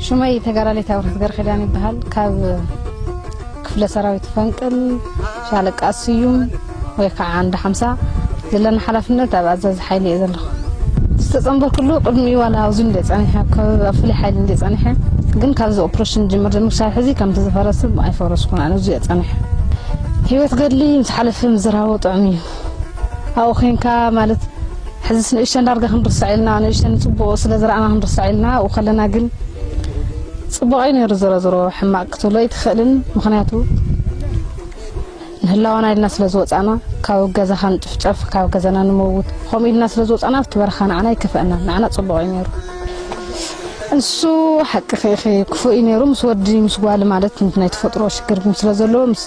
ሽመይ ተጋዳሊት ኣብርህ ገርኪዳን ይበሃል። ካብ ክፍለ ሰራዊት ፈንቅል ሻለቃ ስዩም ወይ ከዓ ዓንዲ ሓምሳ ዘለና ሓላፍነት ኣብ ኣዛዚ ሓይሊ እየ ዘለኹ። ዝተጸንበርኩሉ ቅድሚ ዋላ ኣብዚ እንደ ጸኒሐ፣ ኣብ ፍሉይ ሓይሊ እንደ ጸኒሐ፣ ግን ካብዚ ኦፕሬሽን ጅምር ጀምር ክሳብ ሕዚ ከምቲ ዝፈረስ ኣይፈረስኩን። ኣነ እዚ እየ ጸኒሐ። ህይወት ገድሊ ምስ ሓለፈ ምዝራቡ ጥዑም እዩ። ኣብኡ ኾይንካ ማለት ሕዚስ ንእሽተን ዳርጋ ክንርስዕ ኢልና፣ ንእሽተን ጽቡቕ ስለ ዝረኣና ክንርስዕ ኢልና፣ ኣብኡ ከለና ግን ጽቡቕ እዩ ነይሩ። ዝሮ ዝሮ ሕማቕ ክትብሎ ኣይትኽእልን። ምኽንያቱ ንህላዋና ኢልና ስለ ዝወጻና፣ ካብ ገዛኻ ንጭፍጨፍ፣ ካብ ገዛና ንመውት፣ ከምኡ ኢልና ስለ ዝወጻና፣ ኣብቲ በረኻ ንዓና ኣይከፍአናን። ንዓና ጽቡቕ እዩ ነይሩ። እሱ ሓቂ ኸይኸ ክፉእ እዩ ነይሩ። ምስ ወዲ ምስ ጓል ማለት ናይ ተፈጥሮ ሽግር ስለ ዘለዎ፣ ምስ፣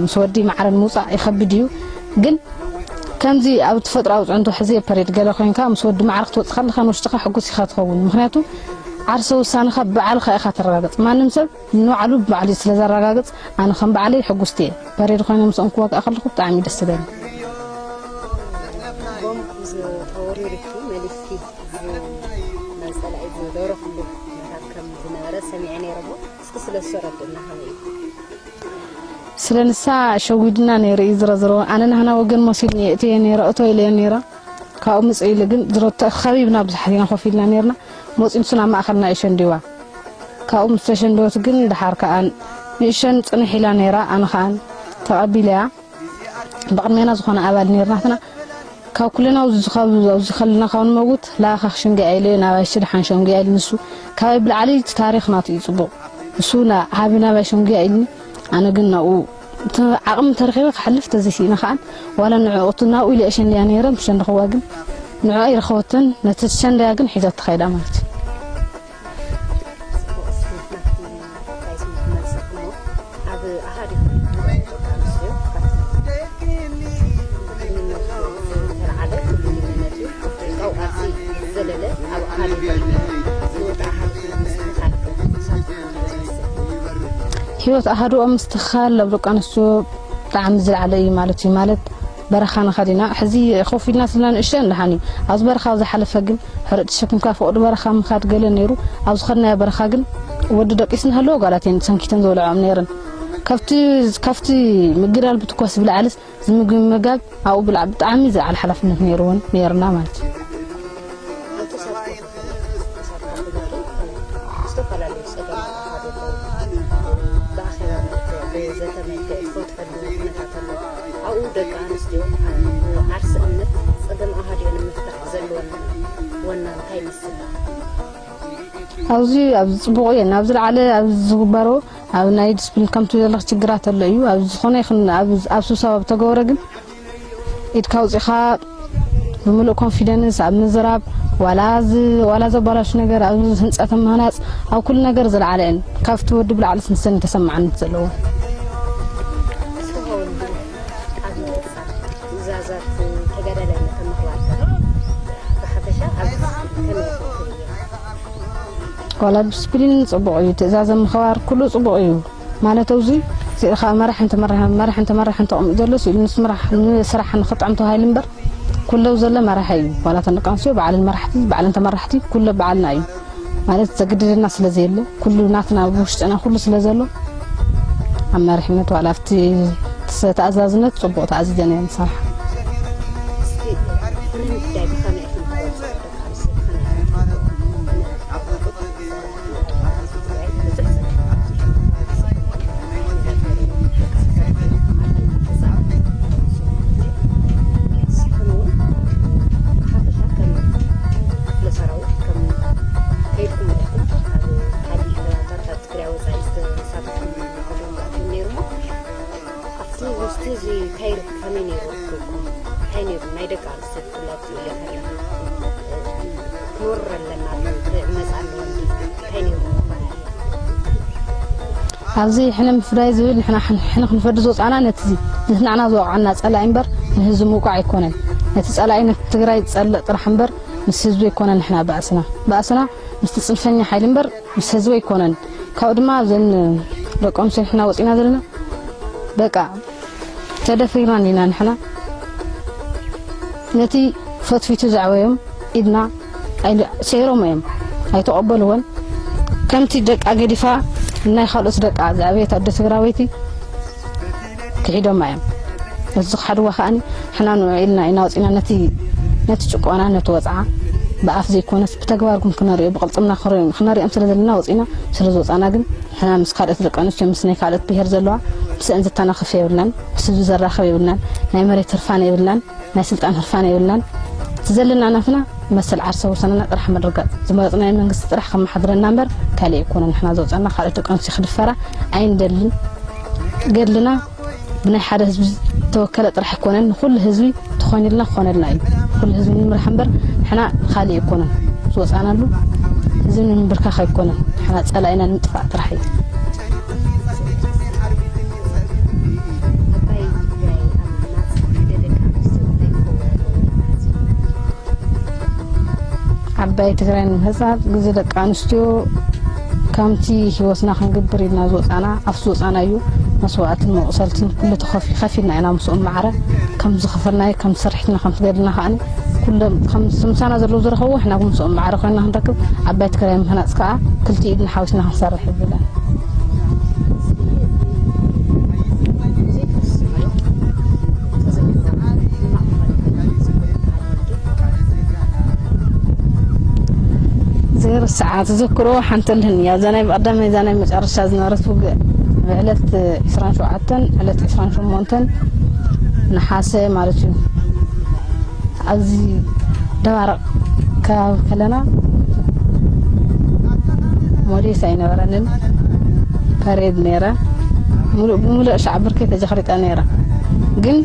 ምስ ወዲ ማዕረን ምውጻእ ይኸብድ እዩ። ግን ከምዚ ኣብ ተፈጥሮኣዊ ጽዕንቶ ሕዚ ፐሬድ ገለ ኮይንካ ምስ ወዲ ማዕረ ክትወጽእ ከለኻ ንውሽጥኻ ሕጉስ ኢኻ ትኸውን። ምኽንያቱ ዓርሰ ውሳነኻ ብባዕልኻ ኢኻ ተረጋግጽ። ማንም ሰብ ንባዕሉ ብባዕሉ ስለ ዘረጋግጽ ኣነ ከም ባዕለይ ሕጉስቲ እየ። ፐሬድ ኮይነ ምስኦም ክዋጋእ ከለኹ ብጣዕሚ ደስ ዝብለኒ። ቦምብ ተወሪሩኪ መሊስኪ ዝ-፣ ናይ ጸላኢ ዝደረኹሉ ኩነታት ከም ዝነበረ ሰሚዐ ነይረ እሞ እስኪ ስለ እሱ ኣረድእና ከመይ እዩ? ስለ ንሳ ሸዊድና ነይሩ እዩ ዝረዝሮ። ኣነ ናህና ወገን መሲልኒ እየ እትየ ነይረ፣ እቶ ኢለዮ ነይረ። ካብኡ ምጽእ ኢሉ ግን ዝሮ-፣ ተ-፣ ከቢብና ብዙሓት ኢና ኮፍ ኢልና ነይርና። መጺኡ ንሱ ናብ ማእከልና እዩ ሸንዲዋ። ካብኡ ምስ ተሸንደወት ግን ደሓር ከኣ ንእሸን ጽንሕ ኢላ ነይራ። ኣነ ከኣ ተቐቢለያ። ብቕድሜና ዝኾነ ኣባል ነይሩ ናትና። ካብ ኩልና ኣብዚ ዝኸ-፣ ኣብዚ ከለና ካብ ንመውት ላኻ ክሸንግያ ኢለ ናባይ ሽድሓን ሸንግያ ኢሉ ንሱ። ካባይ ብላዕሊ እቲ ታሪኽ ናቱ እዩ ጽቡቕ። እሱ ና-፣ ሃቢ ናባይ ሸንግያ ኢልኒ። ኣነ ግን ናብኡ እቲ ዓቕሚ ተረኺበ ክሓልፍ ተዘይስኢነ ከኣ ዋላ ንዕኡ እቲ ናብኡ ኢለ እሸንድያ ነይረ፣ ምስ ሸንደኽዋ ግን ንዕኣ ይረኸበትን ነቲ ሸንድያ ግን ሒዛቶ ከይዳ ማለት እዩ። ጽቡቕ፣ እስኪ ናትኪ እንታይ ስምዒት መልሰኪ እሞ፣ ኣብ ኣሃዱ ደቂ ኣንስትዮ ካብቲ ተልዓለ ፍሉይነት እዩ። ካብኡ ኣብዚ ዝዘለለ ኣብ ኣሃዱ ዝወጣ ኣሃዱ ምስትኽኻል ህይወት ኣሃዱ ኣብ ምስትኽኻል ኣብ ደቂ ኣንስትዮ ብጣዕሚ ዝለዓለ እዩ ማለት እዩ። ማለት በረኻ ንኸድ ኢና። ሕዚ ኮፍ ኢልና ስልና ንእሽተን ደሓን እዩ። ኣብዚ በረኻ ኣብ ዝሓለፈ ግን ሕሩጭ ተሸኪምካ ፈቕዱ በረኻ ምኻድ ገለ ነይሩ። ኣብ ዝኸድናዮ በረኻ ግን ወዲ ደቂስ እናሃለወ ጓላት እየን ሰንኪተን ዝበልዐኦም ነይረን። ካብቲ፣ ካብቲ ምግዳል ብትኳስ ብላዕልስ እዚ ምግቢ ምምጋብ ኣብኡ ብላዕ-፣ ብጣዕሚ ዝለዓለ ሓላፍነት ነይርዎን ነይርና ማለት እዩ። ኣብ ተሳትፎ ዝተፈላለዩ ጸገማት ኣለዉ። ብኣኼባ መልክዕ፣ ብዘተ መልክዕ ትፈትሐሉ ኩነታት ኣሎ። ኣብኡ ደቂ ኣንስትዮ ዓርሲ እምነት ጸገም ኣሃዲኡ ንምፍታሕ ዘለወን ወና እንታይ ይመስል? ኣብዚ፣ ኣብዚ ጽቡቕ እየን። ኣብ ዝለዓለ፣ ኣብ ዝግበሮ፣ ኣብ ናይ ዲስፕሊን ከምቲ ዘለኽ ችግራት ኣሎ እዩ። ኣብ ዝኾነ ይኹን፣ ኣብ፣ ኣብ ስብሰባ ብተገበረ ግን ኢድካ ኣውጺኻ ብምሉእ ኮንፊደንስ ኣብ ምዝራብ፣ ዋላ ዝ-፣ ዋላ ዘባላሹ ነገር ኣብ ህንጸት ምህናጽ፣ ኣብ ኩሉ ነገር ዝለዓለ እየን። ካብቲ ወዲ ብላዕሊ ስንሰን ተሰማዓነት ዘለዎ። እስኪ ኸውን ኣብ ምፍጻም ትእዛዛት ተጋዳላይነት ኣብ ምኽባር ብሓፈሻ ኣብ ከመይ ትርእዮ? ዋላ ዲስፕሊን ጽቡቕ እዩ፣ ትእዛዝ ምኽባር ኩሉ ጽቡቕ እዩ። ማለት ኣብዚ ስኢልካ መራሕን ተመራሕን፣ መራሕን ተመራሕን ተቐሚጡ ዘሎ ስኢሉ ንስራሕ፣ ንስራሕ ንኽጥዕም ተባሂሉ እምበር ኩሉ ዘሎ መራሒ እዩ። ዋላ እተን ደቂ ኣንስትዮ ባዕለን መራሕቲ፣ ባዕለን ተመራሕቲ፣ ኩሉ ባዕልና እዩ። ማለት ዘግድደና ስለ ዘየለ፣ ኩሉ ናትና ኣብ ውሽጥና ኩሉ ስለ ዘሎ ኣብ መሪሕነት ዋላ ኣብቲ ተኣዛዝነት ጽቡቕ ተኣዚዘን እየን ዝሰርሓ። እስኪ ፍሉይ ጉዳይ ብኸመይ ኢኹም ትገልጹ? ደቂ ኣንስትዮ ብኸመይ ኢኹም ትገልጹ? ኣብቲ ውሽጢ እዚ ካይሮ ከመይ ነይሩ ርክብኩም? እንታይ ነይሩ ናይ ደቂ ኣንስትዮ? ክወርር ኣለና፣ ክመጽእ ኣለዎ እንዲ፣ እንታይ ነይሩ ምባል? ኣብዚ ሕነ ምፍዳይ ዝብል ንሕና፣ ሕነ ክንፈዲ ዝወጻና ነቲ፣ ነቲ ንዓና ዝወቕዓና ጸላኢ እምበር ንህዝቢ ምውቃዕ ኣይኮነን። ነቲ ጸላኢ ነቲ ትግራይ ዝጸልእ ጥራሕ እምበር ምስ ህዝቢ ኣይኮነን። ንሕና ባእስና፣ ባእስና ምስቲ ጽንፈኛ ሓይሊ እምበር ምስ ህዝቢ ኣይኮነን። ካብኡ ድማ እዘን ደቂ ኣንስትዮ ንሕና ወጺና ዘለና በቃ ተደፊርና እንዲና ንሕና። ነቲ ፈትፊቱ ዘዕበዮም ኢድና ኣይን-፣ ሰይሮም እዮም፣ ኣይተቐበልዎን። ከምቲ ደቃ ገዲፋ ናይ ካልኦት ደቃ ዝኣበየት ኣደ ትግራወይቲ ክሒዶማ እዮም። እዚ ዝኸሓድዋ ከኣኒ ንሕና ንዑ ኢልና ኢና ወፂና ነቲ ነቲ ጭቆና ነቲ ወፅዓ ብኣፍ ዘይኮነስ ብተግባር ግን ክነሪኦ ብቕልፅምና ክነሪኦም ስለ ዘለና ወፂና። ስለ ዝወፃና ግን ንሕና ምስ ካልኦት ደቂ ኣንስትዮ ምስ ናይ ካልኦት ብሄር ዘለዋ ምስአን ዘተናኽፍ የብልናን። ምስ ህዝቢ ዘራኽብ የብልናን። ናይ መሬት ህርፋን የብልናን። ናይ ስልጣን ህርፋን የብልናን። እቲ ዘለና ናትና መሰል ዓርሰ ውሳነና ጥራሕ ምርጋፅ ዝመረፅናዮ መንግስቲ ጥራሕ ከመሓድረና እምበር ካልእ ኣይኮነን። ንሕና ዝወፀና ካልኦት ደቂ ኣንስትዮ ክድፈራ ኣይንደልን። ገድልና ብናይ ሓደ ህዝቢ ዝተወከለ ጥራሕ ኣይኮነን። ንኩሉ ህዝቢ ተኾይኑልና ክኾነልና እዩ። ኩሉ ህዝቢ ንምራሕ እምበር ንሕና ካልእ ኣይኮነን ዝወፃናሉ። ህዝቢ ንምንብርካኽ ኣይኮነን። ንሕና ፀላኢና ንምጥፋእ ጥራሕ እዩ። ዓባይ ትግራይ ንምህፃፅ ግዜ ደቂ ኣንስትዮ ከምቲ ህይወትና ክንግብር ኢልና ዝወፃና ኣብቲ ዝወፃናዮ መስዋእትን መቑሰልትን ኩሉ ተኸፊ ከፊልና ኢና ምስኦም ማዕረ ከም ዝኸፈልናዮ ከም ሰሪሕትና ከም ትገድልና ከዓኒ ኩሎም ከም ምሳና ዘለዉ ዝረኸቡ ንሕና እውን ምስኦም ማዕረ ኮይና ክንረክብ ዓባይ ትግራይ ምህናፅ ከዓ ክልቲኡ ኢድና ሓዊስና ክንሰርሕ ይብለን። ዘይርስዓ ተዘክሮ ሓንቲ ኣልህን እያ። እዛ ናይ ብቐዳማይ እዛ ናይ መጨረሻ ዝነበረት ውግእ ብዕለት ዕስራን ሸውዓተን ዕለት ዕስራን ሸሞንተን ነሓሰ ማለት እዩ። ኣብዚ ደባርቕ ከባቢ ከለና ሞዴስ ኣይነበረንን። ፐሬድ ነይረ። ሙሉእ ብሙሉእ ሻዕ ብርከይ ተጀኽሪጠ ነይረ። ግን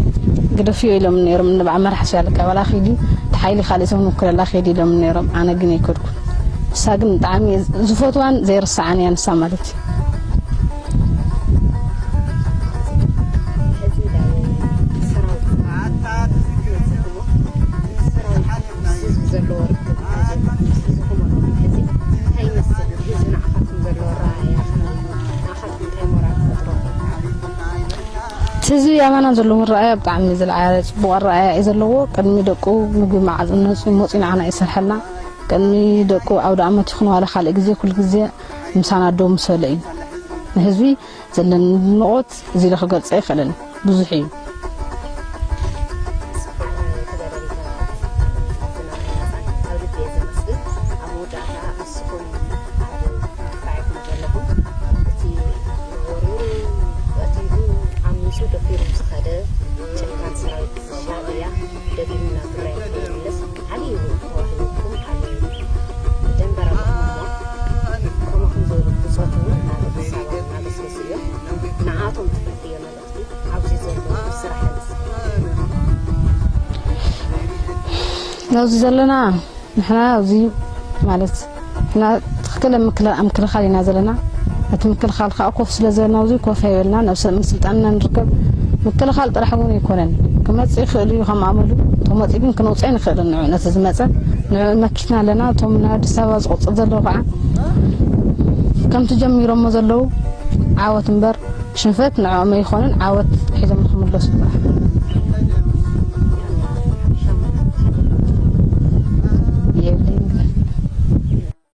ግደፍዮ ኢሎም ነይሮም። ንብዓ መራሒ ስለ ልቀበላ ኺዲ፣ እቲ ሓይሊ ካልእ ሰብ ንውክለላ ኺዲ ኢሎም ነይሮም። ኣነ ግን ኣይከድኩን። ንሳ ግን ብጣዕሚ ዝፈትዋን ዘይርስዓን እያ ንሳ ማለት እዩ። እቲ ህዝቢ ኣባና ዘለዎ ኣረኣእያ ብጣዕሚ ዝለዓለ ፅቡቕ ኣረኣእያ እዩ ዘለዎ። ቅድሚ ደቁ ምግቢ መዓዝ መፂኡ ንዓና ይሰርሐልና። ቅድሚ ደቁ ኣውደ ኣመት ይኹን ዋላ ካልእ ግዜ ኩሉ ግዜ ምሳና ደው ምስ በለ እዩ። ንህዝቢ ዘለኒ ኣድንቖት እዚ ኢለ ክገልጾ ኣይክእልን፣ ብዙሕ እዩ። ኣብዚ ዘለና ንሕና ኣብዚ ማለት ንሕና ትኽክል ኣብ ምክልኻል ኢና ዘለና። እቲ ምክልኻል ከዓ ኮፍ ስለ ዘለና ኣብዚ ኮፍ ኣይበልና፣ ናብ ስልጣንና ንርከብ። ምክልኻል ጥራሕ እውን ኣይኮነን፣ ክመፅእ ይኽእል እዩ ከም ኣመሉ። ተመፂኡ ግን ክነውፅኦ ኣይንኽእልን። ንዑ ነቲ ዝመፀ ንዑ መኪትና ኣለና። እቶም ናብ ኣዲስ ኣበባ ዝቆፅር ዘለዉ ከዓ ከምቲ ጀሚሮሞ ዘለዉ ዓወት እምበር ሽንፈት ንዕኦም ኣይኾነን። ዓወት ሒዞም ንክምለሱ ጥራሕ።